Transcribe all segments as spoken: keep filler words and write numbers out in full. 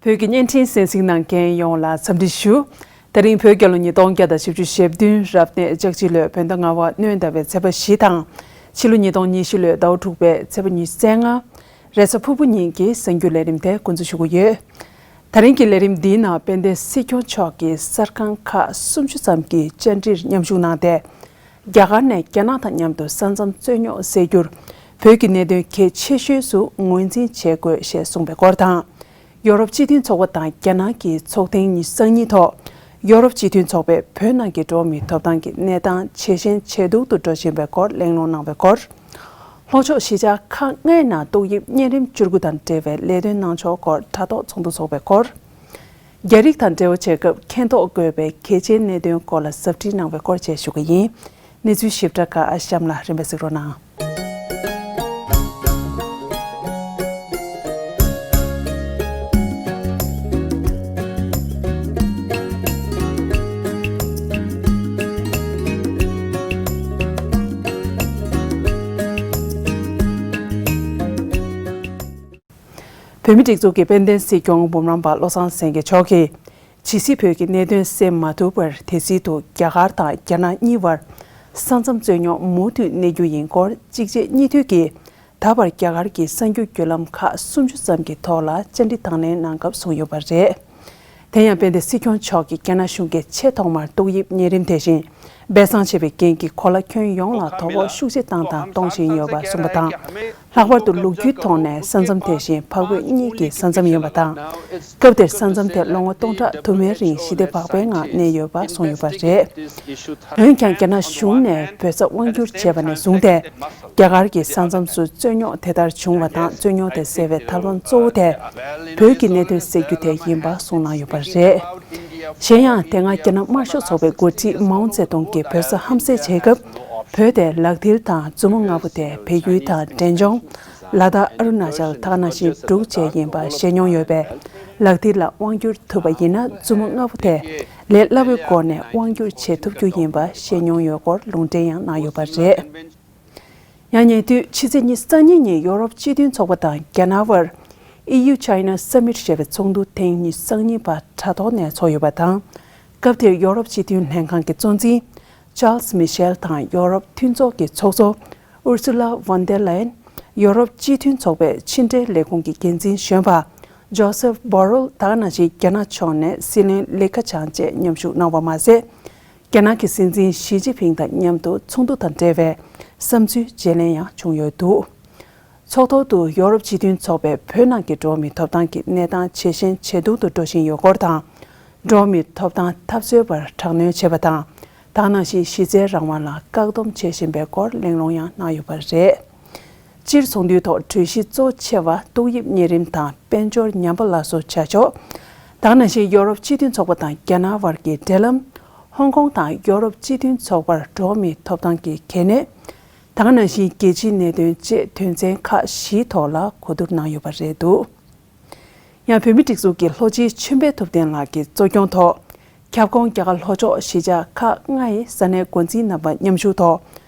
བོད་ཀྱི་བརྙན་འཕྲིན་གསན་གཟིགས་གནང་མཁན་ཡོངས་ལ་འཚམས་འདྲི་ཞུ། ད་རིང་བོད་རྒྱལ་ལོ་ཉིས་སྟོང་བརྒྱ་དང་བཞི་བཅུ་ཞེ་བདུན་རབ་གནས་ལྕགས་བྱི་ལོའི་བོད་ཟླ་ལྔ་པ་སྣྲོན་ཟླ་བའི་ཚེས་པ་བཞི་དང་། ཕྱི་ལོ་ཉིས་སྟོང་ཉི་ཤུ་ལོའི་ཟླ་བ་དྲུག་པའི་ཚེས་པ་ཉི་ཤུ་རྩ་ལྔ། རེས་གཟའ་ཕུར་བུ་ཉིན་གྱི་གསར་འགྱུར་ལས་རིམ་དེ་འགོ་འཛུགས་ཞུ་གི་ཡོད། ད་རིང་གི་ལས་རིམ་འདིའི་ནང་དཔལ་ལྡན་སྲིད་སྐྱོང་མཆོག་གིས་གསར་ཁང་ཁག་སུམ་ཅུ་ཙམ་གྱིས་བཅར་འདྲིར་མཉམ་ཞུགས་གནང་སྟེ། རྒྱ་གར་ནས་རྒྱ་ནག་དང་མཉམ་དུ་ས་མཚམས་རྩོད་རྙོག་སེལ་རྒྱུར་བོད་ཀྱི་གནད་དོན་གལ་ཆེ་ཤོས་སུ་ངོས་འཛིན་བྱེད་དགོས་ཞེས་གསུངས་པའི་སྐོར་དང་། ཡོ་རོབ་སྤྱི་མཐུན་ཚོགས་པ་དང་རྒྱ་ནག་གི་ཚོགས་ཐེངས་ཉི་ཤུ་རྩ་གཉིས་ཐོག་ཡོ་རོབ་སྤྱི་མཐུན་ཚོགས་པས་བོད་ནང་གི་འགྲོ་བ་མིའི་ཐོབ་ཐང་གི་གནས་སྟངས་ཇེ་ཞན་ཇེ་སྡུག་ཏུ་འགྲོ་བཞིན་པའི་སྐོར་གླེང་སློང་གནང་བའི་སྐོར། ལྷོ་ཕྱོགས་གཞིས་ཆགས་ཁག་ལྔའི་ནང་ཏོག་དབྱིབས་གཉན་རིམས་བཅུ་དགུ་དང་འབྲེལ་བའི་ལས་དོན་གནང་ཕྱོགས་སྐོར་དྲ་ཐོག་ཚོགས་འདུ་འཚོགས་པའི་སྐོར། རྒྱ་རིགས་དང་འབྲེལ་བ་བྱེད་སྐབས་མཁྱེན་རྟོགས་དགོས་པའི་གལ་ཆེའི་གནད་དོན་སྐོར་ལ་ཟབ་ཁྲིད་གནང་བའི་སྐོར་བཅས་ཞུ་གི་ཡིན། གནས་ཚུལ་ཞིབ་ཕྲ་ཁག་གཤམ་ལ་རིམ་པས་གཟིགས་རོགས་གནང་། བོད་མིའི་སྒྲིག་འཛུགས་ཀྱི་དཔལ་ལྡན་སྲིད་སྐྱོང་འབུམ་རམས་པ་བློ་བཟང་སེང་གེ་མཆོག་གིས། ཇི་སྲིད་བོད་ཀྱི་གནད་དོན་སེལ་མ་ཐུབ་པར་དེ་སྲིད་དུ་རྒྱ་གར་དང་རྒྱ་ནག་གཉིས་བར་ས་མཚམས་རྩོད་རྙོག་མུ་མཐུད་གནས་རྒྱུ་ཡིན་སྐོར་གཅིག་རྗེས་གཉིས་མཐུད་ཀྱིས་ད་བར་རྒྱ་གར་གྱི་གསར་འགྱུར་བརྒྱུད་ལམ་ཁག་སུམ་ཅུ་ཙམ་གྱི་ཐོག་ལ་བཅར་འདྲི་དང་ལེན་གནང་སྐབས་གསུངས་ཡོད་པ་རེད། དེ་ཡང་དཔལ་ལྡན་སྲིད་སྐྱོང་མཆོག་གིས་རྒྱ་ནག་གཞུང་གིས་ཆེས་ཐོག་མར་ཏོག་དབྱིབས་གཉན་རིམས་དེ་བཞིན་སྦས་གསང་བྱས་པའི་རྐྱེན་གྱིས་གོ་ལ་ཁྱོན་ཡོངས་ལ་དོ་ཕོག་ཤུགས་ཆེ་བཏང་དང་གཏོང་བཞིན་ཡོད་པ་གསུངས་པ་དང་། ལྷག་པར་དུ་ལོ་རྒྱུས་ཐོག་ནས་ས་མཚམས་དེ་བཞིན་འཕགས་བོད་གཉིས་ཀྱི་ས་མཚམས་ཡིན་པ་དང་། སྐབས་དེར་ས་མཚམས་དེ་ལོ་ངོ་སྟོང་ཕྲག་དུ་མའི་རིང་ཞི་བདེ་བག་ཕེབས་ངང་གནས་ཡོད་པ་གསུངས་ཡོད་པ་རེད། འོན་ཀྱང་རྒྱ་ནག་གཞུང་ནས་བོད་ས་དབང་བསྒྱུར་བྱས་པ་ནས་བཟུང་སྟེ། རྒྱ་གར་གྱི་ས་མཚམས་སུ་རྩོད་རྙོག་དེ་ལྟར་བྱུང་བ་དང་། རྩོད་རྙོག་དེ་སེལ་བའི་ཐབས་ལམ་གཙོ་བོ་དེ་བོད་ཀྱི་གནད་དོན་སེལ་རྒྱུ་དེ་ཡིན་པ་གསུངས་གནང་ཡོད་པ་རེད། གཞན་ཡང་དེ་སྔ་རྒྱ་ནག་དམར་ཤོག་ཚོགས་པའི་འགོ་ཁྲིད་མའོ་ཙེ་ཏུང་གིས་བོད་ས་ཧམ་བཟས་བྱེད་སྐབས། བོད་དེ་ལག་མཐིལ་དང་མཛུབ་མོ་ལྔ་པོ་དེ་བལ་ཡུལ་དང་འབྲས་ལྗོངས། ལ་དྭགས། ཨ་རུ་ན་ཅལ། དེ་ག་ནང་བཞིན་འབྲུག་བཅས་ཡིན་པ་བཤད་མྱོང་ཡོད་པས། ལག་མཐིལ་ལ་དབང་བསྒྱུར་ཐུབ་པ་ཡིན་ན་མཛུབ་མོ་ལྔ་པོ་དེ་ལས་སླ་བོའི་སྒོ་ནས་དབང་བསྒྱུར་བྱེད་ཐུབ་རྒྱུ་ཡིན་པ་བཤད་མྱོང་ཡོད་སྐོར་ལུང་འདྲེན་ཡང་གནང་ཡོད་པ་རེད། ཡང་ཉེ་དུས་ཕྱི་ཚེས་ཉི་ཤུ་རྩ་གཉིས་ཉིན་ཡོ་རོབ་སྤྱི་མཐུན་ཚོགས་པ་དང་རྒྱ་ནག་དབར་ཨི་ཡུ་ཅའི་ན་སམ་མིཊ་ཞེས་པའི་ཚོགས་འདུ་ཐེངས་ཉི་ཤུ་རྩ་གཉིས་པ་དྲ་ཐོག་ནས་ཚོགས་ཡོད་པ་དང་། སྐབས་དེར་ཡོ་རོབ་སྤྱི་མཐུན་ལྷན་ཁང་གི་གཙོ་འཛིན་ཅཱལ་སི་མི་ཤེལ་དང་ཡོ་རོབ་མཐུན་ཚོགས་ཀྱི་ཚོགས་གཙོ་ཨུར་སུ་ལ་ཝོན་ཌེར་ལ་ཡེན། ཡོ་རོབ་སྤྱི་མཐུན་ཚོགས་པའི་ཕྱི་འབྲེལ་ལས་ཁུངས་ཀྱི་འགན་འཛིན་གཞོན་པ་ཇོ་སེབ་བྷོ་རེལ། དེ་ག་ནང་བཞིན་རྒྱ་ནག་ཕྱོགས་ནས་སྲིད་བློན་ལི་ཁ་ཆང་བཅས་མཉམ་ཞུགས་གནང་བ་མ་ཟད། རྒྱ་ནག་གི་སྲིད་འཛིན་ཞི་ཅིན་ཕིང་དང་མཉམ་དུ་ཚོགས་འདུ་དང་འབྲེལ་བའི་བསམ་ཚུལ་བརྗེ་ལེན་ཡང་བྱུང་ཡོད་འདུག། ཚོགས་ཐོག་ཏུ་ཡོ་རོབ་སྤྱི་མཐུན་ཚོགས་པས་བོད་ནང་གི་འགྲོ་བ་མིའི་ཐོབ་ཐང་གི་གནས་སྟངས་ཇེ་ཞན་ཇེ་སྡུག་ཏུ་འགྲོ་བཞིན་ཡོད་སྐོར་དང་། འགྲོ་བ་མིའི་ཐོབ་ཐང་འཐབ་རྩོད་པར་དྲག་གནོན་བྱས་པ་དང་། དེ་ག་ནང་བཞིན་གཞི་རྩའི་རང་དབང་ལ་བཀག་སྡོམ་བྱེད་བཞིན་པའི་སྐོར་གླེང་སློང་ཡང་གནང་ཡོད་པ་རེད། སྤྱིར་ཚོགས་འདུའི་ཐོག་གྲོས་གཞི་གཙོ་ཆེ་བ་ཏོག་དབྱིབས་གཉན་རིམས་དང་དཔལ་འབྱོར་ཉམས་པ་སླར་གསོ་བྱ་ཕྱོགས། དེ་ག་ནང་བཞིན་ཡོ་རོབ་སྤྱི་མཐུན་ཚོགས་པ་དང་རྒྱ་ནག་དབར་གྱི་འབྲེལ་ལམ། ཧོང་ཀོང་དང་ཡོ་རོབ་སྤྱི་མཐུན་ཚོགས་པར་འགྲོ་བ་མིའི་ཐོབ་ཐང་གི་གལ་གནད། དེ་ག་ནང་བཞིན་རྒྱལ་སྤྱིའི་གནད་དོན་བཅས་དོན་ཚན་ཁག་བཞིའི་ཐོག་ལ་གོ་བསྡུར་གནང་ཡོད་པ་རེད་འདུག། ཡང་བོད་མིའི་སྒྲིག་འཛུགས་ཀྱི་ལྷོ་སྤྱི་ཆོས་འཕེལ་ཐུབ་བསྟན་ལགས་ཀྱི་གཙོ་སྐྱོང་ཐོག། ཁྱབ་ཁོངས་རྒྱ་གར་ལྷོ་ཕྱོགས་གཞིས་ཆགས་ཁག་ལྔའི་ས་གནས་འགོ་འཛིན་རྣམ་པ་མཉམ་ཞུགས་ཐོག་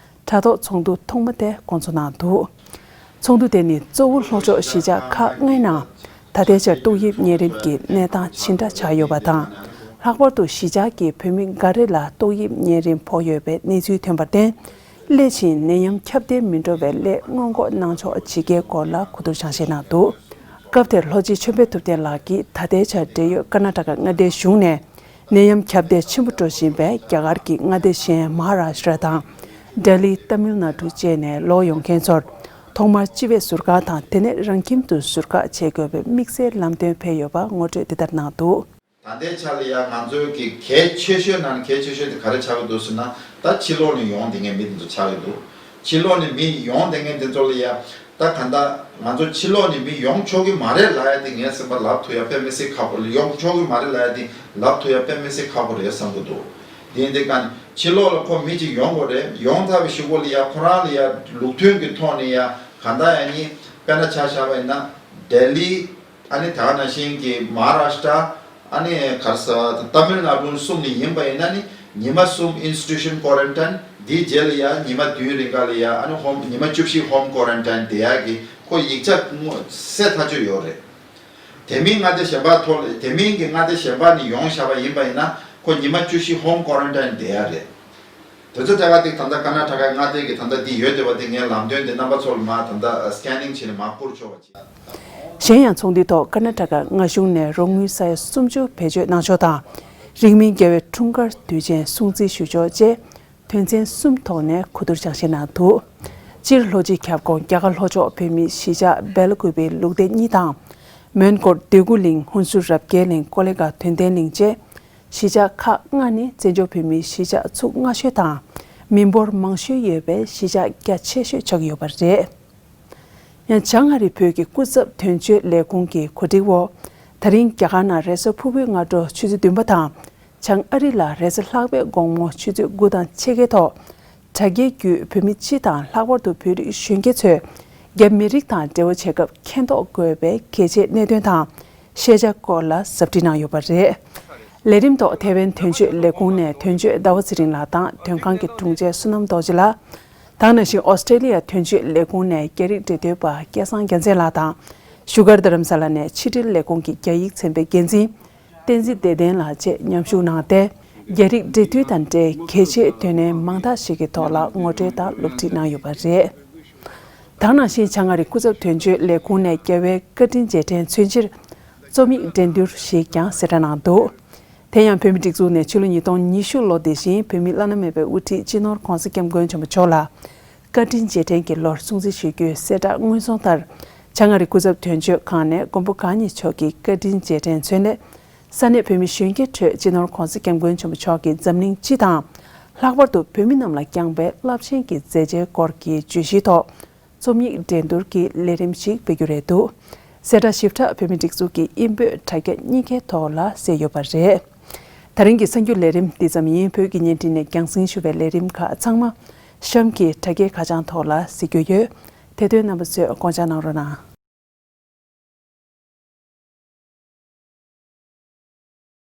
དྲ་ཐོག་ཚོགས་འདུ་ཐོག་མ་དེ་སྐོང་ཚོགས་གནང་འདུག། ཚོགས་འདུ་དེ་ནི་གཙོ་བོ་ལྷོ་ཕྱོགས་གཞིས་ཆགས་ཁག་ལྔའི་ནང་ད་ལྟའི་ཆར་ཏོག་དབྱིབས་གཉན་རིམས་ཀྱི་གནས་སྟངས་ཇི་འདྲ་ཆགས་ཡོད་པ་དང་། ལྷག་པར་དུ་གཞིས་ཆགས་ཀྱི་བོད་མི་འགའ་རེ་ལ་ཏོག་དབྱིབས་གཉན་རིམས་ཕོག་ཡོད་པའི་གནས་ཚུལ་ཐོན་པར་བརྟེན། སླད་ཕྱིན་ནད་ཡམས་ཁྱབ་གདལ་མི་འགྲོ་བའི་སླད་སྔོན་འགོག་གནང་ཕྱོགས་ཇི་དགེའི་སྐོར་ལ་གོ་བསྡུར་སྦྱང་བཤད་གནང་འདུག། སྐབས་དེར་ལྷོ་སྤྱི་ཆོས་འཕེལ་ཐུབ་བསྟན་ལགས་ཀྱིས་ད་ལྟའི་ཆར་འབྲེལ་ཡོད་ཀར་ན་ཊ་ཀ་མངའ་སྡེའི་གཞུང་ནས་ནད་ཡམས་ཁྱབ་གདལ་ཆེན་པོ་འགྲོ་བཞིན་པའི་རྒྱ་གར་གྱི་མངའ་སྡེ་གཞན་མ་ཧཱ་རཱ་ཤི་ཏྲ་དང་། ལྡི་ལི། ཏ་མིལ་ནཱ་ཌུ་བཅས་ནས་ལོག་ཡོང་མཁན་ཚོར་ཐོག་མར་སྤྱི་པའི་ཟུར་བཀག་དང་། དེ་ནས་རང་ཁྱིམ་དུ་ཟུར་བཀག་བྱེད་དགོས་པའི་དམིགས་བསལ་ལམ་སྟོན་ཕེབས་ཡོད་པ་ངོ་སྤྲོད་འདི་ལྟར་གནང་འདུག། ད་ལྟའི་ཆ་ལ་ཡང་ང་ཚོའི་གི་གལ་ཆེ་ཤོས་ནང་གལ་ཆེ་ཤོས་དེ་ག་རེ་ཆགས་ཀྱི་འདུག་ཟེར་ན། ད་ཕྱི་ལོགས་ནས་ཡོང་བསྡད་མཁན་མི་དེ་ཚོ་ཆགས་ཀྱི་འདུག། ཕྱི་ལོགས་ནས་མི་ཡོང་བསྡད་མཁན་དེ་ཚོ་ལ་ཡ། ད་ག་ད་ང་ཚོ་ཕྱི་ལོགས་ནས་མི་ཡོང་ཆོག་གི་མ་རེད་ལབ་ཡ་དེ་ངས་སེམས་པ་ལབ་ཐུབ་ཡ་དཔེ་མི་སྲིད་ཁག་པོ། ཡོང་ཆོག་གི་མ་རེད་ལབ་ཡ་དེ་ལབ་ཐུབ་ཡ་དཔེ་མི་སྲིད་ཁག་པོ་རེད་བསམ་གྱི་འདུག། དེ་ཡིན་དུས་ཀ་ཕྱི་ལོགས་ལ་ཁོ་མི་གཅིག་ཡོང་དགོས་རེད། ཡོང་ཚར་བའི་གཞུག་གུ་ལ་ཡ་ཁོ་རང་ལ་ཡ་ལུགས་མཐུན་གྱི་ཐོག་ནས་ཡ་ག་ད་ཡ་ནི་དཔེར་ན་ཆ་བཞག་པ་ཡིན་ན་ལྡི་ལི། ཨ་ནི་དེ་ག་ནང་བཞིན་གྱི་མ་ཧཱ་རཱ་ཤི་ཏྲ། ཨ་ནི་ག་རེ་ཟེར། ཏ་མིལ་ནཱ་ཌུ་གསུམ་ནས་ཡིན་པ་ཡིན་ན་ནི་ཉི་མ་གསུམ་institution quarantine། དེའི་རྗེས་ལ་ཡ་ཉི་མ་བདུན་རིང་ག་ལ་ཡ་ཨ་ནི་ཧོམ། ཉི་མ་བཅུ་བཞི་home quarantine དེ་ཡ་གི་ཁོ་ཡིག་ཆ་དངོས་གསལ་ཐག་ཆོད་ཡོད་རེད། དེ་མིན་མངའ་སྡེ་གཞན་པ་ཐོག་ལ་དེ་མིན་གྱི་མངའ་སྡེ་གཞན་པ་ནས་ཡོང་བཞག་པ་ཡིན་པ་ཡིན་ན་ཁོ་ཉི་མ་བཅུ་བཞི་ཧོམ་ཀོ་རན་ཊིན་བསྡད་ཡ་རེད། དེ་ཚོ་ལྟ་ག་དེ་ད་ལྟ་ཀར་ནཱ་ཊ་ཀའི་མངའ་སྡེ་གི་ད་ལྟ་འདི་ཡོད་བསྡད་པ་དེ་ངས་ལམ་སྟོན་དེ་རྣམ་པ་ཚོ་ལ་མར་ད་ལྟ་སི་ཀེ་ནིང་བྱས་ནས་མར་བསྐུར་ཆོག་པ་བྱས། གཞན་ཡང་ཚོགས་འདུའི་ཐོག་ཀར་ནཱ་ཊ་ཀ་མངའ་གཞུང་ནས་རོགས་དངུལ་ས་ཡ་སུམ་ཅུ་བེད་སྤྱོད་གནང་ཕྱོགས་དང་། རིང་མིན་རྒྱལ་བའི་འཁྲུངས་སྐར་དུས་ཆེན་སྲུང་བརྩི་ཞུ་ཕྱོགས་བཅས་དོན་ཚན་གསུམ་ཐོག་ནས་གོ་བསྡུར་སྦྱང་བཤད་གནང་འདུག་སྤྱིར་ལྷོ་སྤྱི་ཁྱབ་ཁོངས་རྒྱ་གར་ལྷོ་ཕྱོགས་བོད་མིའི་གཞིས་ཆགས་སྦེལ་ཀུ་པེའི་ལུང་བསྟན་གཉིས་དང་། མོན་གྷོར་འདོད་རྒུ་གླིང་། ཧུན་སུར་རབ་རྒྱས་གླིང་། ཀོ་ལེ་གྷལ་དོན་ལྡན་གླིང་བཅས། གཞིས་ཆགས་ཁག་ལྔ་ནི་བཙན་བྱོལ་བོད་མིའི་གཞིས་ཆགས་ཚུགས་སྔ་ཤོས་དང་། མི་འབོར་མང་ཤོས་ཡོད་པའི་གཞིས་ཆགས་རྒྱ་ཆེ་ཤོས་ཆགས་ཀྱི་ཡོད་པ་རེད། ཡང་བྱང་ཨ་རི་བོད་ཀྱི་སྐུ་ཚབ་དོན་གཅོད་ལས་ཁུངས་ཀྱི་གོ་སྒྲིག་འོག་ད་རིང་རྒྱ་གར་ནང་རེས་གཟའ་ཕུར་བུའི་སྔ་དྲོ་ཆུ་ཚོད་བདུན་པ་དང་། བྱང་ཨ་རི་ལ་རེས་གཟའ་ལྷག་པའི་དགོང་མོ་ཆུ་ཚོད་དགུ་དང་ཕྱེད་ཀའི་ཐོག་དྲ་རྒྱའི་བརྒྱུད་བོད་མི་སྤྱི་དང་ལྷག་པར་དུ་བོད་རིགས་གཞོན་སྐྱེས་ཚོས་རྒྱ་མི་རིགས་དང་འབྲེལ་བ་བྱེད་སྐབས་མཁྱེན་རྟོགས་དགོས་པའི་གལ་ཆེའི་གནད་དོན་དང་ཤེས་བྱ་སྐོར་ལ་ཟབ་ཁྲིད་གནང་ཡོད་པ་རེད། ལས་རིམ་ཐོག་ཐེ་ཝན་དོན་གཅོད་ལས་ཁུངས་ནས་དོན་གཅོད་ཟླ་བ་ཚེ་རིང་ལགས་དང་དོན་ཁང་གི་དྲུང་ཆེ་བསོད་ནམས་རྡོ་རྗེ་ལགས། ད་ག་ནང་བཞིན་ཨོ་སི་ཀྲེ་ལི་ཡ་དོན་གཅོད་ལས་ཁུངས་ནས་རྒྱ་རིགས་འབྲེལ་མཐུད་པ་སྐལ་བཟང་རྒྱལ་མཚན་ལགས་དང་བཞུགས་སྒར་རྡ་རམ་ས་ལ་ནས་ཕྱི་དྲིལ་ལས་ཁུངས་ཀྱི་རྒྱ་ཡིག་ཚན་པའི་འགན་འཛིན་བསྟན་འཛིན་བདེ་ལྡན་ལགས་བཅས་མཉམ་ཞུགས་གནང་སྟེ། རྒྱ་རིགས་འབྲེལ་མཐུད་དང་འབྲེལ་གལ་ཆེའི་དོན་གནད་མང་དག་ཞིག་གི་ཐོག་ལ་ངོ་སྤྲོད་དང་སློབ་ཁྲིད་གནང་ཡོད་པ་རེད། ད་ག་ནང་བཞིན་བྱང་ཨ་རི་སྐུ་ཚབ་དོན་གཅོད་ལས་ཁུངས་ནས་རྒྱལ་བའི་བཀའ་དྲིན་རྗེས་དྲན་མཚོན་ཕྱིར་རྩོམ་ཡིག་འགྲན་བསྡུར་ཞིག་ཀྱང་གསལ་བསྒྲགས་གནང་འདུག་དེ་ཡང་བོད་མིའི་སྒྲིག་འཛུགས་ནས་ཕྱི་ལོ་ཉིས་སྟོང་ཉི་ཤུ་ལོ་འདི་བཞིན་བོད་མིའི་བླ་ན་མེད་པའི་དབུ་ཁྲིད་སྤྱི་ནོར་༧གོང་ས་༧སྐྱབས་མགོན་ཆེན་པོ་མཆོག་ལ་བཀའ་དྲིན་རྗེས་དྲན་གྱི་ལོར་སྲུང་བརྩི་ཞུ་རྒྱུའི་གསལ་བསྒྲགས་སྔོན་སོང་ལྟར། བྱང་ཨ་རི་སྐུ་ཚབ་དོན་གཅོད་ཁང་ནས་མགོན་པོ་གང་ཉིད་མཆོག་གི་བཀའ་དྲིན་རྗེས་དྲན་མཚོན་སླད། ས་གནས་བོད་མི་གཞོན་སྐྱེས་ཁྲོད་སྤྱི་ནོར་༧གོང་ས་༧སྐྱབས་མགོན་ཆེན་པོ་མཆོག་གི་འཛམ་གླིང་སྤྱི་དང་། ལྷག་པར་དུ་བོད་མི་རྣམས་ལ་བསྐྱངས་པའི་རླབས་ཆེན་གྱི་མཛད་རྗེས་སྐོར་གྱི་བརྗོད་གཞིའི་ཐོག་རྩོམ་ཡིག་འགྲན་བསྡུར་གྱི་ལས་རིམ་ཞིག་སྤེལ་རྒྱུ་རེད་འདུག་གསལ་བསྒྲགས་ཞིབ་ཕྲ་བོད་མིའི་སྒྲིག་འཛུགས་ཀྱི་ཨིན་བོད་དྲ་རྒྱ་གཉིས་ཀའི་ཐོག་ལ་གསལ་ཡོད་པ་རེད། ད་རིང་གི་གསར་འགྱུར་ལས་རིམ་འདི་ཙམ་ཡིན། བོད་ཀྱི་བརྙན་འཕྲིན་ནས་རྒྱང་སྲིང་ཞུ་བའི་ལས་རིམ་ཁག་ཚང་མ་གཤམ་གྱི་དྲ་རྒྱའི་ཁ་བྱང་ཐོག་ལ་གཟིགས་རྒྱུ་ཡོད། དེ་དོན་རྣམ་པ་ཚོས་དགོངས་འཇགས་གནང་རོགས་གནང་།